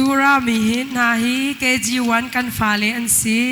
Atu rami hi hna hi KG1 kan fale an si.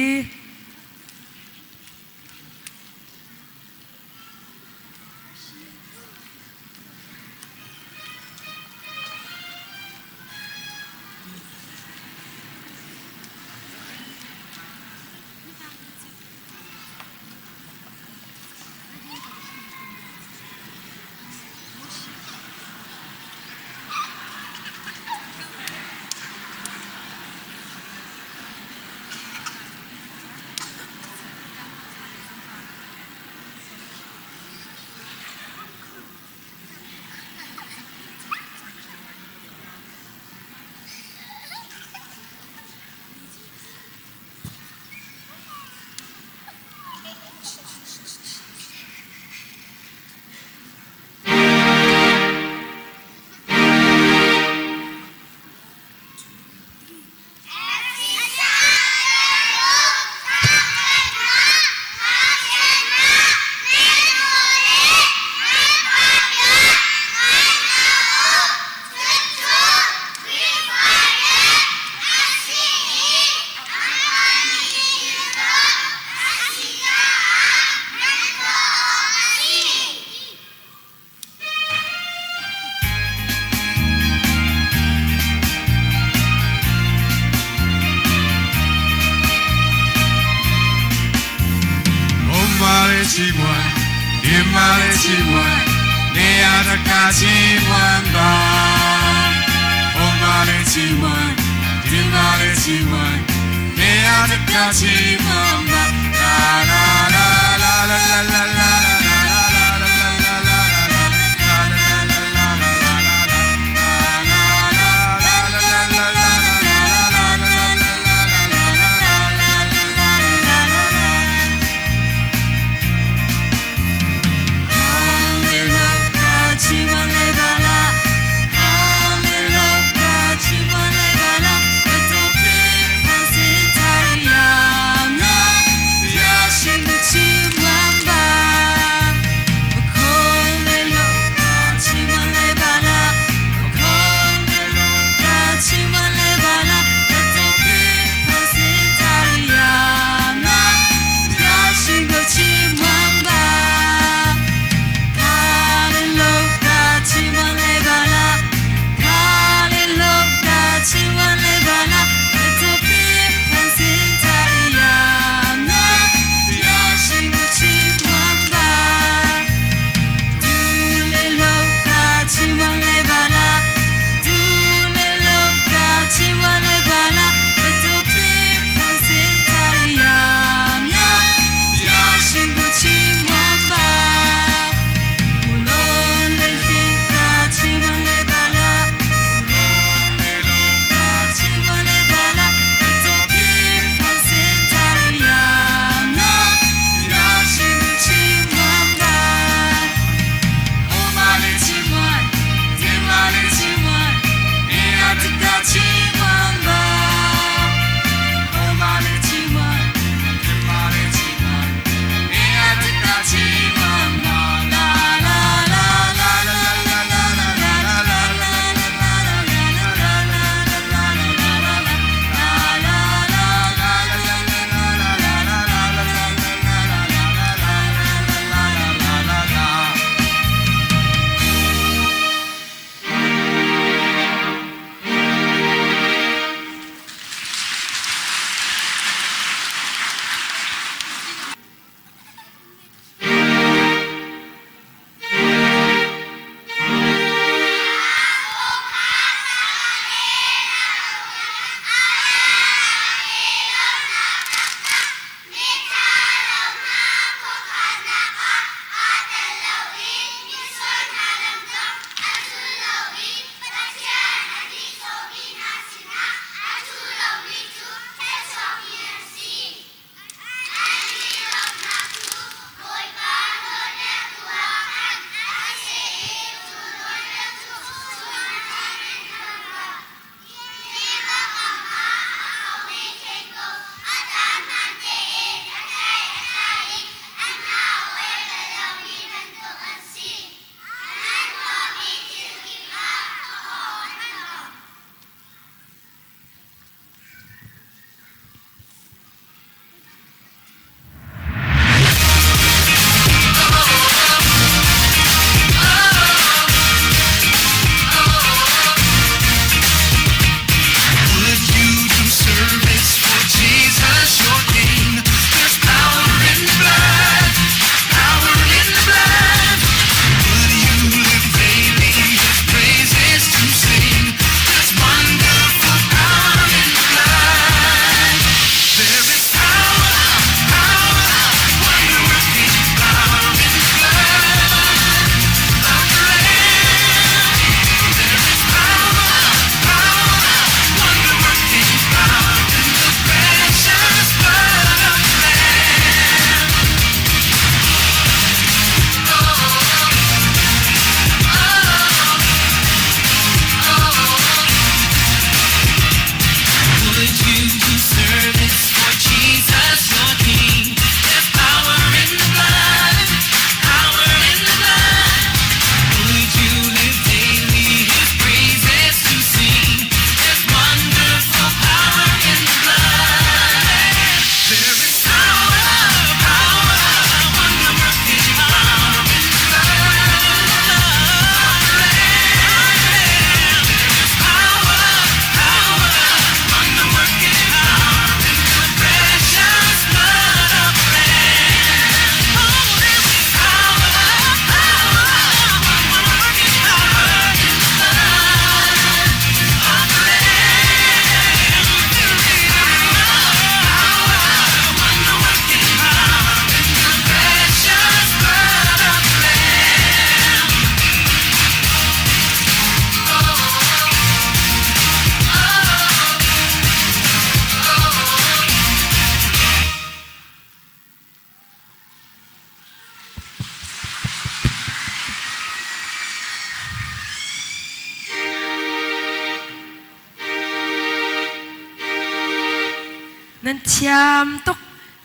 Thiam tuk.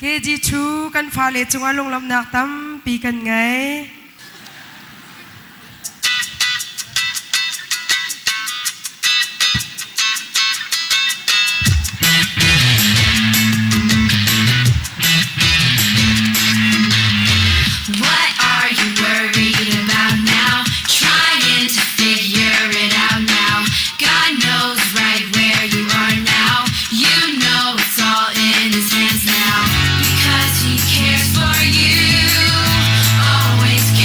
KG2 kan fale cungah lunglawmhnak tampi kan ngei. What are you worried about now? Trying to figure it out now. God knows right where you are now. You know it's all in His hands now. Because He cares for you. Always.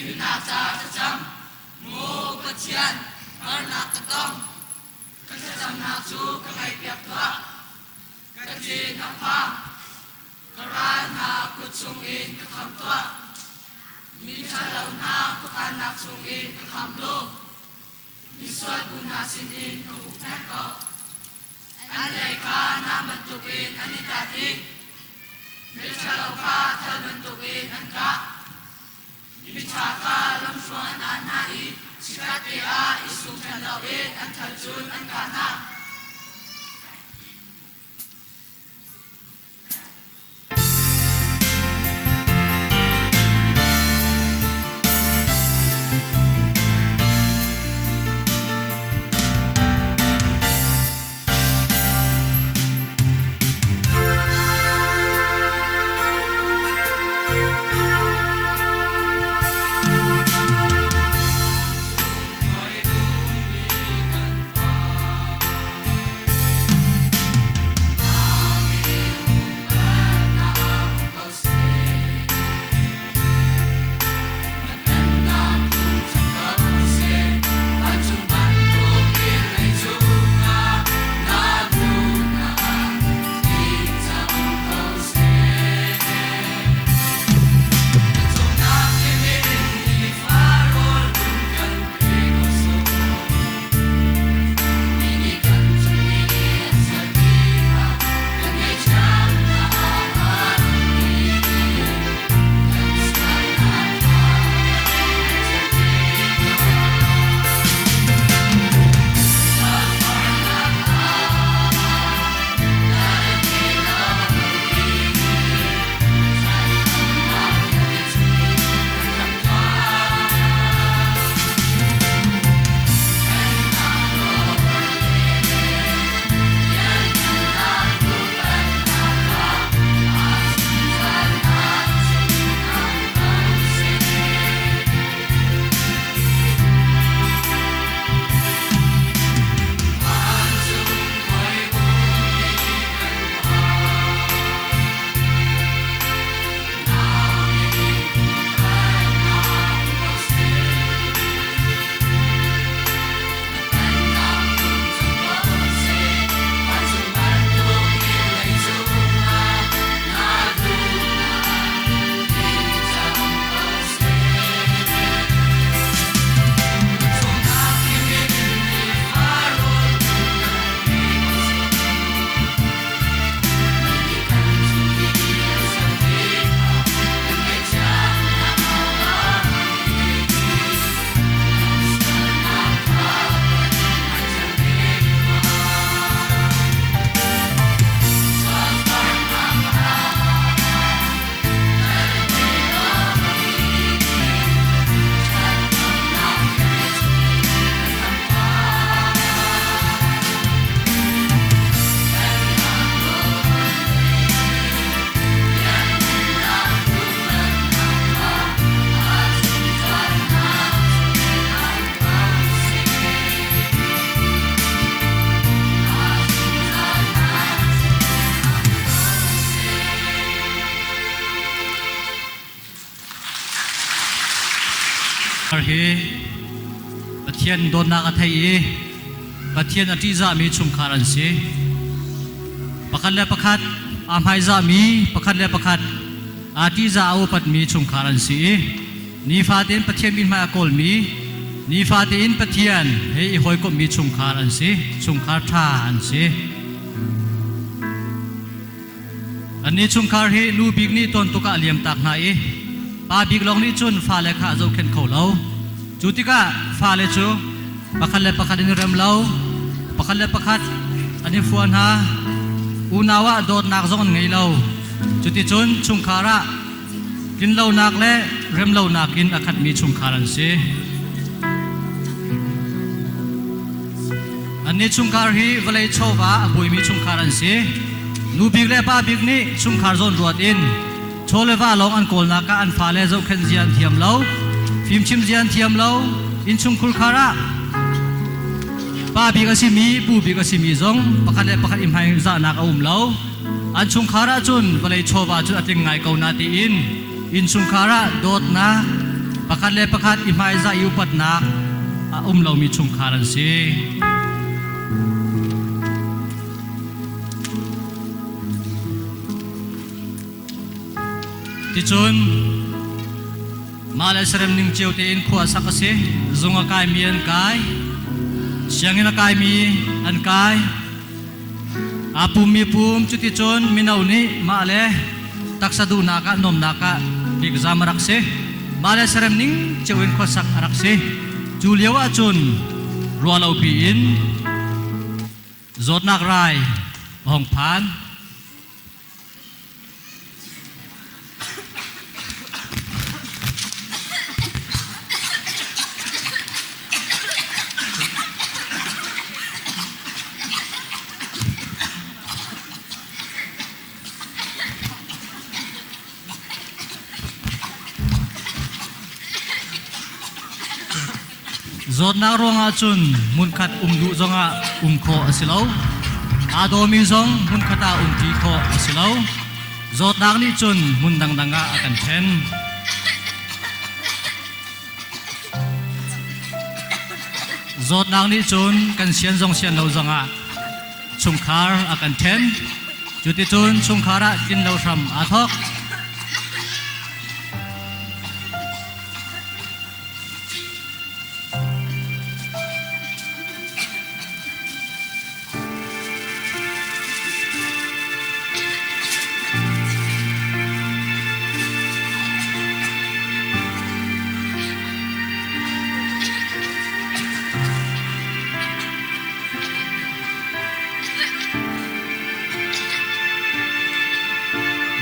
Himnak ca thlacam. Maw Pathian, harnak ka tong. Ka thlacamnak cu ka ngaihpiak tuah. Ka thin a phang. Ka ral hna kut chungin ka khamh tuah. Mi ṭhalo hna khuakhannak chungin ka khamh lu. Misual bu hna sinin ka huhphenh ko. An lei kha nam bantukin an i tat i miṭhalo kha thal bantukin an kah. Miṭha kha lamhruang an ah hna i chikkhatte ah i sum ṭhan loin an thal cun an kah hna. Hi Pathian dawtnak a thei i Pathian a ṭihzahmi chungkhar an si. Pakhat le pakhat aa hmaizahmi, pakhat le pakhat aa ṭihzah a upatmi chungkhar an si i nifatein Pathian mithmai a kawlmi, nifatein Pathian he i hawikomhmi chungkhar an si, chungkhar ṭha an si. Annih chungkhar hi nu bik nih tawn tuk ah a liam tak hna i pa bik lawng nih cun fale kha a zohkhenh kho lo. Cu tikah fale cu pakhat le pakhat an i rem lo, pakhat le pakhat an i fua hna, unau ah dawtnak zong an ngei lo. Cuticun chungkhar ah tlinlonak le remlonak in a khatmi chungkhar an si. Annih chungkhar hi vawlei chawva a buaimi chungkhar an si. Nu bik le pa bik nih chungkhar zawn ruat in chaw le va lawng an kawlnak ah an fale zohkhenh zia an thiam lo, fimchim zia an thiam lo, innchungkhur khar ah pa bik a simi, pu bik a simi zong pakhat le pakhat i hmaizahnak a um lo. An chungkhar ahcun vawlei chawva cu a tling ngai ko na tiin innchungkhar ah dawtnak, Pakhat le pakhat i hmaizah i upatnak a um lomi chungkhar an si. Ticun mah le serem ning cio tein khua sak a si. Zung a kaimi an kai, sianginn a kaimi an kai, aa pummi pum. Cuticun mino nih mah le taksa duhnak ah nuamnak ah bikzam a rak si. Mah le serem ning cio in khuasak a rak si. Cu lio ahcun ruahlopi in zawtnak rai a hung phan. Zawtnak ruangah cun hmunkhat um duh zongah um khawh a si lo. Aa dawmi zong hmunkhat ah umṭi khawh a si lo. Zawtnak nih cun hmun dangdang ah a kan ṭhen. Zawtnak nih cun kan sian zong sian lo zongah chungkhar a kan ṭhen. Cuticun chungkhar ah tlin lo hram aa thawk.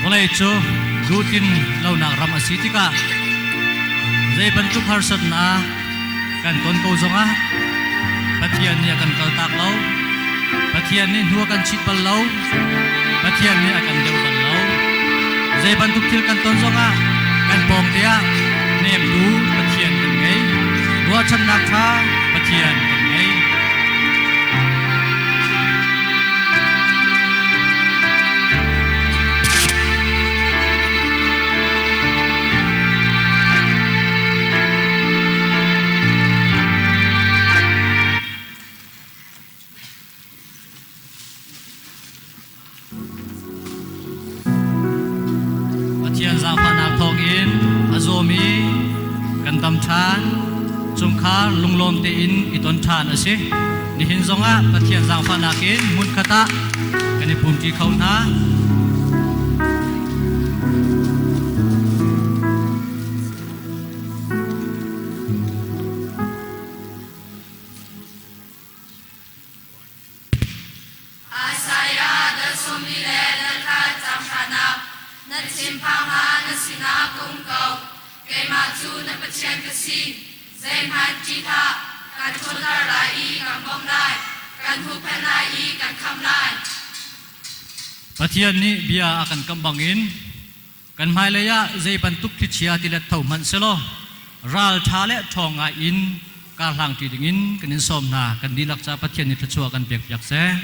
Vawlei cu duhtlin lonak ram a si tikah zei bantuk harsatnak kan ton ko zongah Pathian nih a kan kaltak lo. Pathian nih hnu a kan chit bal lo. Pathian nih a kan deuh bal lo. Zei bantuk thil kan ton zongah kan pawng te ah hnemtu Pathian kan ngei. Ruahchannak ṭha Pathian kan ngei. Pathian zaangfahnak thawngin a zawmi kan dam ṭhan. Chungkhar lunglawm tein i ton ṭhan a si. Nihin zongah Pathian zaangfahnak in hmunkhat ah kan i pumṭi kho hna. Isaiah dal sawmli le dal khat caang hranak Na thinphang ah na sinah ka um ko. Keimah cu na Pathian ka si. Zeihmanh ṭih hlah. Kan ṭhawnter lai i kan bawmh lai. Kan huhphenh lai i kan khamh lai. Pathian nih bia a kan kamh bangin Kan hmailei ah zei bantuk thlichia tilet tho hmanh selaw ralṭha le ṭhawng ngai in karhlangṭi dingin kan in sawm hna. Kan dihlak caah Pathian nih thluachuah kan pekpiak seh.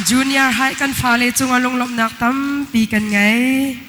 Junior High kan fale cungah lunglawmhnak tampi kan ngei.